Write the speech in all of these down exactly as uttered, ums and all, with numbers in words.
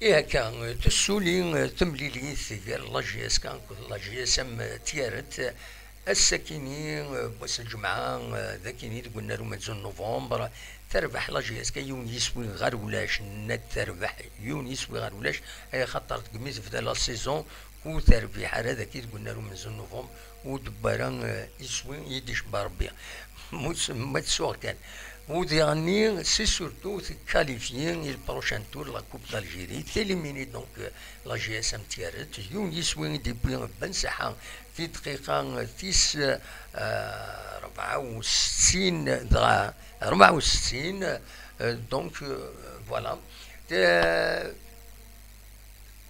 Ihi akka, tessuli temlilit gar la J S K akked la J S M Tiaret, ass-akini, wass n lǧemɛa, d akini deg unnar umenzu n novembre, terbeḥ la J S K yiwen yiswi ɣer ulac, nna-d terbeḥ yiwen yiswi ɣer ulac, ay axaṭer deg mi tebda la saison, ur terbiḥ ara dagi deg unnar umenzu n novembre, ur d-wwi ara, eh, iswi i d-icebba Rebbi. Ma tsuɣ kan. U diɣenni, c'est surtout tkalifyi i le prochain tour la Coupe d'Algérie, t'éliminer donc, euh, la J S M Tiaret, yiwen yiswi i d-yewwi Ben Saḥa di dqiqa, euh, tis, euh, rebɛa u settin, dɣa rebɛa u settin, euh, donc, euh, voilà. Euh,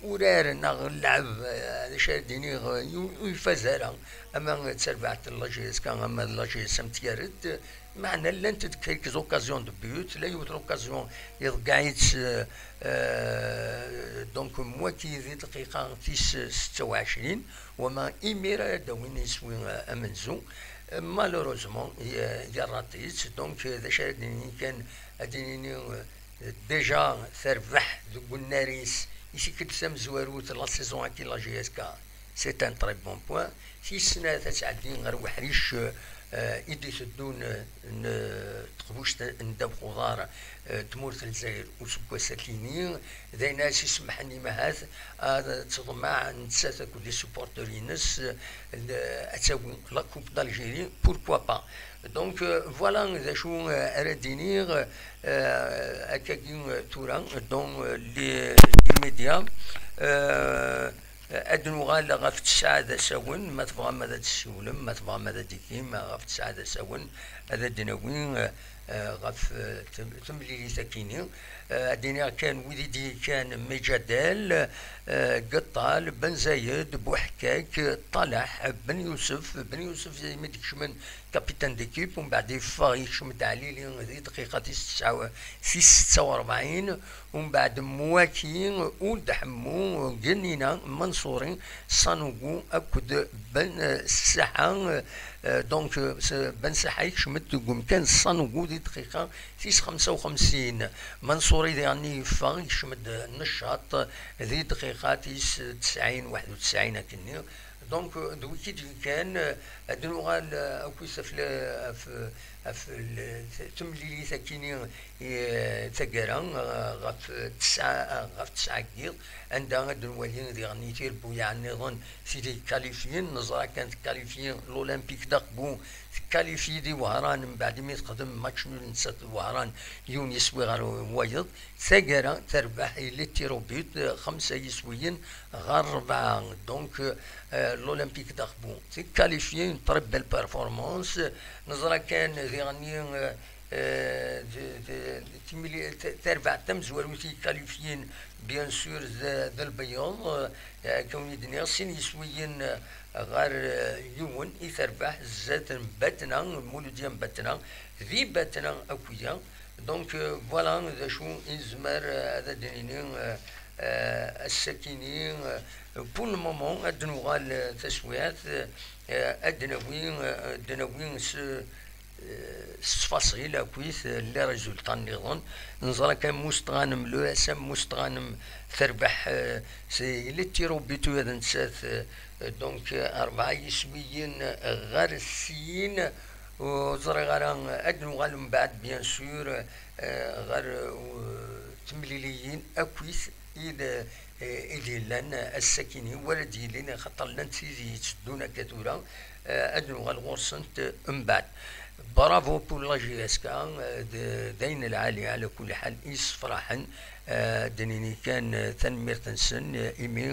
urar neɣ lɛeb, eh, d acu ara d-iniɣ, eh, ur ifaz ara, ama d tarbaɛt n la J S K, ama d la J S M Tiaret, meɛna llant-d quelques occasions de but, la yiwet l'occasion iḍeggeɛ-itt, eh, eh, donc, mwaki di dqiqa tis setta u ɛecrin, wama imir ara d-awin iswi, eh, amenzu, eh, malheureusement, eh, yerraṭ-itt, donc, eh, d acu ara d-nini kan, ad d-nini, eh, déjà terbeḥ deg unnar-is i tikkelt tamezwarut la saison-agi la J S K, c'est un très bon point. Tis snat ad tɛeddi ɣer uḥric, eh, i d-iteddun, eh, n teqbuct n ddabex uḍar, eh, tmurt n Lezzayer useggas akini, d ayen ara s-isemḥen i Mahat ad teḍmeɛ nettat akked les supporters-ines, eh, ad tawi la Coupe d'Algérie, pourquoi pas. Donc, euh, voilà d acu, euh, ara d-iniɣ, euh, akkagi, euh, tura, dans, euh, les, les médias. Euh, ad nuɣal ɣef tesɛa d asawen, ma tebɣam ad d-tessiwlem, ma tebɣam ad d-tikim, ɣef tesɛa d asawen, ad d-nawi, euh, euh, ɣef, euh, tem-, temlilit akini. Euh, ad iniɣ kan wid i d-yekkan Mejadel, euh, Gettal, Ben Zayed, Buḥkak, Ṭalaḥ, Ben Yusef, Ben Yusef imi d-kecmen capitaine d'équipe, umbeɛd yeffeɣ yekcem-d Ɛlili di dqiqa tis tesɛa, tis setta u rebɛin, umbeɛd Mwaki, Uld Ḥemmu, Gennina, Manṣuri, Sanugu akked Ben, eh, Saḥa, eh, donc, eh, s-, Ben Saḥa yekcem-d deg umkan Sanugu di dqiqa tis xemsa u xemsin. Manṣuri diɣenni yeffeɣ, yekcem-d Neccaṭ di dqiqa tis tesɛin, waḥed u tesɛin akkenni. Donc, euh, d wiki d-yekkan, euh, ad nuɣal, euh, akkit ɣef le-, ɣef, ɣef le-, temlilit akini, euh, taggara, euh, ɣef tesɛa, ɣef tesɛa n yiḍ, anda ad nwali diɣen tirebbuyaɛ nniḍen tid yekkalifyin, neẓra kan tekkalifyi l'Olympique d'Aqbu, tekkalifyi di Wehran, mbeɛd imi texdem match nul nettat d Wehran, yiwen yiswi ɣer wayeḍ, taggara terbeḥ i les tirs au but, euh, xemsa yiswiyen ɣer rebɛa. Donc, euh, l'Olympique d'Aqbu, c'est qualifié, une très belle performance. Neẓra kan diɣenni, euh, euh, de, de, timli-, t-, tarbaɛt tamezwarut i qualifié, bien sûr, d, d lbeyyeḍ, euh, akken i d-nniɣ, sin yiswiyen, euh, ɣer, euh, yiwen i terbeḥ zdat n Batna, Muludya n Batna, di Batna akk-ya. Donc, euh, voilà d acu i nezmer, euh, ad d-nini, euh, euh, ass-akini, euh, pour le moment, ad d-nuɣal, euh, taswiɛt, euh, ad d-nawi, euh, ad d-nawi s, euh, s ttfaṣil akkit, euh, les résultats nniḍen. Neẓra kan Mustɣanem, l'E S M Mustɣanem terbeḥ, euh, s les tirs au but d nettat, euh, donc, euh, rebɛa yiswiyen ɣer sin. Ur ẓriɣ ara, ad nuɣal mbeɛd, bien sûr, eh, ɣer, eh, temliliyin akkit i d, eh, i d-yellan ass-akini, wala d-yillin, axaṭer llant tid yetteddun akka tura, eh, ad nuɣal ɣur-sent, eh, mbeɛd. Bravo pour la J S K, eh, d, d ayen lɛali, ɛla kulli ḥal, i yessefraḥen, eh, ad d-nini kan, eh, tanemmirt-nsen, eh, imi,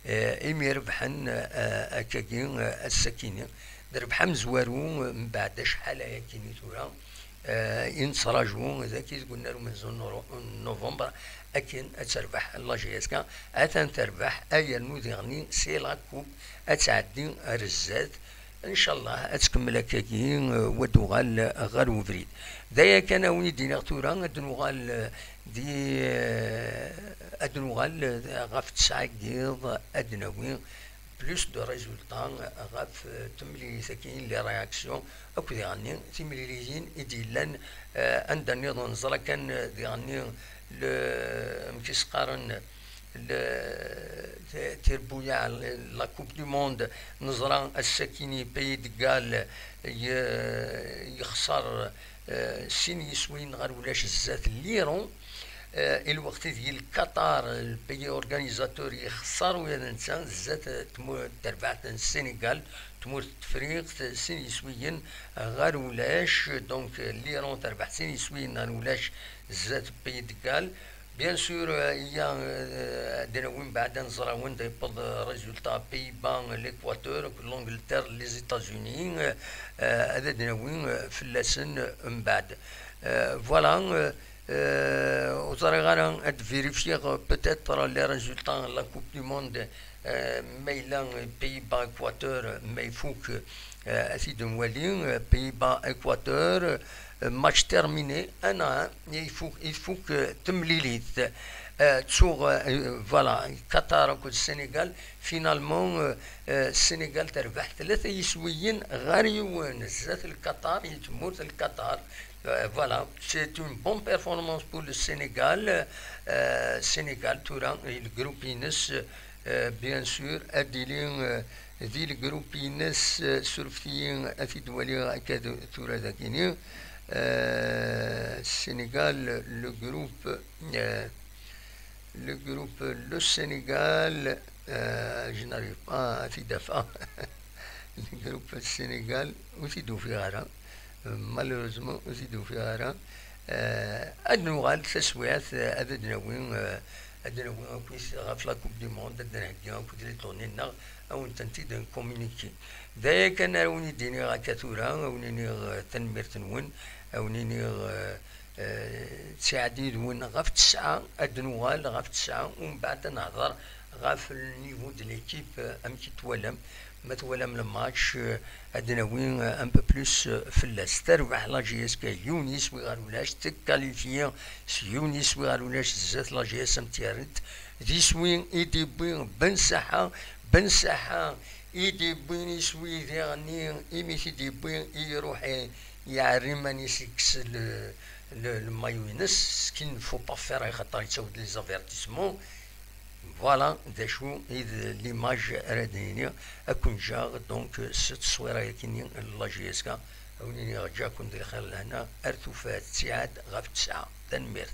eh, imi rebḥen, eh, akkagi, eh, ass-akini. D rrbeḥ amezwaru, mbeɛd acḥal ayakini tura, eh, i nettraǧu dagi deg unnar umenzu n nuru-, n nuvember, akken ad terbeḥ la J S K. Atan terbeḥ, ay yernu diɣenni, c'est la coupe, ad tɛeddi ar zdat. Ncallah ad tkemmel akkagi, eh, u ad tuɣal ɣer ubrid. D aya kan a wen-id-iniɣ tura, ad nuɣal, eh, di, eh, ad nuɣal, eh, ɣef tesɛa n yiḍ, ad nawi plus de résultats ɣef, eh, temlilit-agi, les réactions, akk diɣenni timliliyin i d-yellan, eh, anda nniḍen, neẓra kan, eh, diɣenni le-, amek i s-qqaren, le, tirbuyaɛ, la Coupe du Monde, neẓra ass-akini Pays de Galles ye-, yexṣer, eh, sin yiswiyen ɣer ulac zdat l'Iran. Eh, i lweqt ideg Qatar, le pays organisateur, yexṣer ula d netta zdat tmu-, terbaɛt n Sénégal, tmurt n Tefriqt, sin yiswiyen ɣer ulac. Donc, eh, l'Iran terbeḥ sin yiswiyen ɣer ulac zdat Pays de Galles. Bien sûr, eh, il y a, eh, ad d-nawi mbeɛd ad nẓer awen-d yewweḍ, eh, résultat Pays-Bas, l'Équateur, l'Angleterre, les États-Unis, eh, eh, ad d-nawi, eh, fell-asen, eh, mbeɛd. Eh, voilà, eh, eh, ur ẓriɣ ara ad vérifier, eh, peut-être les résultats n la Coupe du Monde, eh, ma yella, eh, Pays-Bas, Équateur, ma ifuk, eh, ad t-id-nwali, eh, Pays-Bas, Équateur, eh, match terminé, ana, ifuk, ifuk, eh, temlilit. Eh, ttuɣ, eh, voilà, Qatar akked Sénégal, finalement, eh, eh, Sénégal terbeḥ tlata yiswiyen ɣer yiwen, zdat Lqaṭar, i tmurt n Lqaṭar. Eh, voilà, c'est une bonne performance pour le Sénégal. Eh, Sénégal, tura, le groupe-ines, eh, bien sûr, ad d-ili, eh, di le groupe-ines, eh, surfet-iyi, ad t-id-waliɣ akka d-, tura dagini. Eh, Sénégal, le groupe, eh, le groupe, le Sénégal, eh, je n'arrive pas à t-id-afeɣ. Le groupe Sénégal, ur t-id-ufiɣ ara. Eh, malheureusement, ur t-id-ufiɣ ara. Eh, ad nuɣal taswiɛt, eh, ad d-nawi, eh, ad d-nawi akkit ɣef la Coupe du Monde, ad d-nheggi akkit les données-nneɣ, ad wen-tent-id-ncommuniquer. D aya kan ara wen-id-iniɣ akka tura, ad wen-iniɣ, eh, tanemmirt-nwen, ad wen-iniɣ, eh, eh, ttiɛad yid-wen ɣef tesɛa, ad d-nuɣal ɣef tesɛa, umbeɛd ad nehḍer ɣef le niveau de l'équipe, eh, amek i t-twalam, ma twalam le match, eh, ad d-nawi, eh, un peu plus, eh, fell-as. Terbeḥ la J S K yiwen yiswi ɣer ulac, tekkalifiya s yiwen yiswi ɣer ulac zdat la J S M T R T. D iswi i d-iwwi Ben Saḥa, Ben Saḥa i d-iwwin iswi diɣenni, imi t-id-iwwi i iruḥ i, yeɛri iman-is, ikkes le, le, le maillot-ines, ce qu'il ne faut pas faire, axaṭer yettawi-d les avertissements. Voilà d acu i d l'image ara d-nini, ad ken-ǧǧeɣ donc s tteswira-yakini n la J S K, ad wen-iniɣ ǧǧiɣ-ken di lxir lehna, ar tufat, ttiɛad ɣef tesɛa. Tanemmirt.